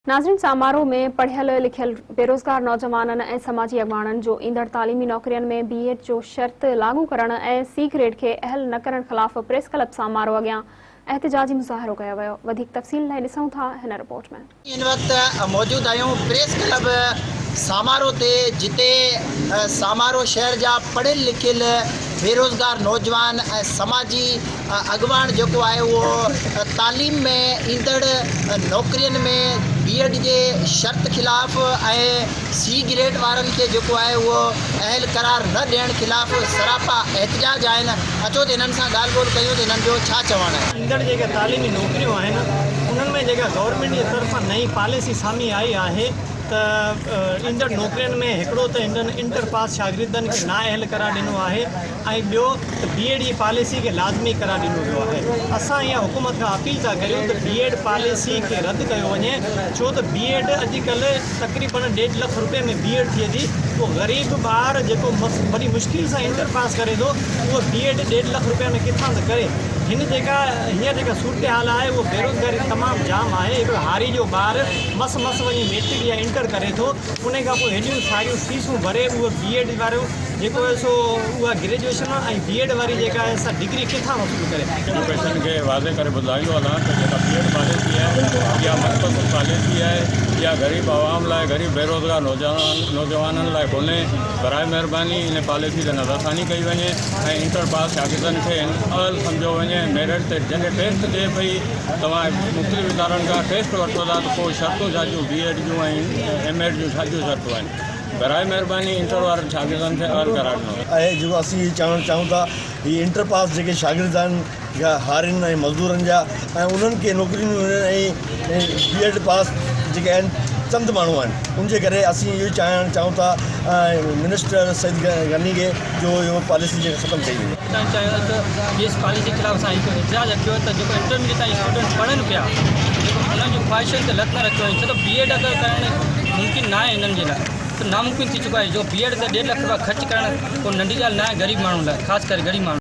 ناظرين سامارو ۾ پڙهيل لکيل بيروزگار نوجوانن ۽ سماجي اڳواڻن جو ايندڙ تعليمي نوڪرين ۾ بي ايڊ جو شرط لاڳو ڪرڻ ۽ سي گريڊ کي اهل نه ڪرڻ خلاف پريس ڪلب سامارو اڳيان احتجاجي مظاهرو ڪيو ويو وڌيڪ تفصيل لاء ڏسون ٿا هن رپورٽ ۾. هن وقت موجود آهيون پريس ڪلب سامارو تي جتي سامارو شهر جا پڙهيل لکيل بيروزگار نوجوان ۽ سماجي اڳواڻ جيڪو آهي اهو تعليم ۾ ايندڙ نوڪرين ۾ بي ايڊ جي شرط خلاف ۽ سي گريڊ وارن کي جيڪو آهي اهو اهل قرار نه ڏيڻ خلاف سراپا احتجاج آهن اچو ته هنن سان ڳالهه ٻولهه ڪيون ته هنن جو ڇا چوڻ آهي. ايندڙ جيڪا تعليمي نوڪريون آهن انهن ۾ جيڪا گورنمينٽ جي طرفان نئين پاليسي سامهين آئي آهي ته ايندڙ نوڪرين ۾ هڪڙو ته هنن انٽر پاس شاگردن کي نااهل قرار ڏنو آهي ۽ ٻيو ته بي ايڊ جي پاليسي کي لازمي قرار ڏنو ويو آهي اسان اها حڪومت کان اپيل ٿا ڪريون ته بي ايڊ پاليسي کي رد ڪيو وڃي ڇو ته بي ايڊ اڄڪلهه تقريبن ڏيڍ لک روپين ۾ بي ايڊ ٿئي ٿي اهو غريب ٻار جيڪو وڏي مشڪل سان انٽر پاس ڪري ٿو اهو بي ايڊ ڏيڍ لک روپين ۾ ڪٿان ٿو ڪري هن جيڪا هينئر جيڪا صورتحال آهي اهو بيروزگاري تمام جام آهي هڪڙو هاري جو ٻار مس مس وڃي ميٽرڪ يا انٽر ڪري ٿو انهي کان پوء هيڏيون ساريون فيسون ڀري اهو بي ايڊ وارو جيڪو آهي سو اها گريجوئيشن ۽ بي ايڊ واري جيڪا آهي سا ڊگري ڪٿان وصول ڪري. ايجوڪيشن کي واضح ڪري ٻڌائيندو هلان ته جيڪا بي ايڊ پاليسي آهي اها من پسند پاليسي آهي اها غريب عوام لاء غريب بيروزگار نوجوانن لاء ڪونهي براء مهرباني ان پاليسي تي نظرثاني ڪئي وڃي ۽ انٽر پاس شاگردن کي اهل سمجهيو وڃي ميرٽ تي جڏهن ٽيسٽ ٿئي پئي توهان مختلف ادارن کان ٽيسٽ ورتو ٿا ته پوء شرطون ڇا جون بي ايڊ جون ۽ ايم ايڊ جون ڇا جون شرطون آهن براء مهرباني انٽر وارن شاگردن کي اهل قرار ڏنو وڃي. آهي جيڪو اسين هي چوڻ چاهيون ٿا هي انٽر پاس جيڪي شاگرد آهن يا هارين ۽ مزدورن جا ۽ انهن کي نوڪريون ڏنيون وڃن ۽ بي ايڊ پاس جيڪي آهن چند ماڻهو آهن ان جي ڪري اسين اهو چاهڻ چاهيون ٿا منسٽر سعيد غني کي جو اهو پاليسي جيڪا ختم ڪئي وڃي. اسان چاهيون ٿا ته بي ايس پاليسي خلاف اسان هڪ احتجاج رکيو ته جيڪو انٽرميڊيٽ تائين اسٽوڊنٽ پڙهن پيا جيڪو انهن جون خواهشن تي لت نه رکيو وڃي ڇو ته بي ايڊ اگر ڪرڻ ممڪن ناهي انهن جي لاء ته ناممڪن ٿي چڪو آهي جو بي ايڊ تي ڏيڍ لک روپيا خرچ ڪرڻ ڪو ننڍي ڳالهه ناهي غريب ماڻهن لاء خاص ڪري غريب ماڻهن.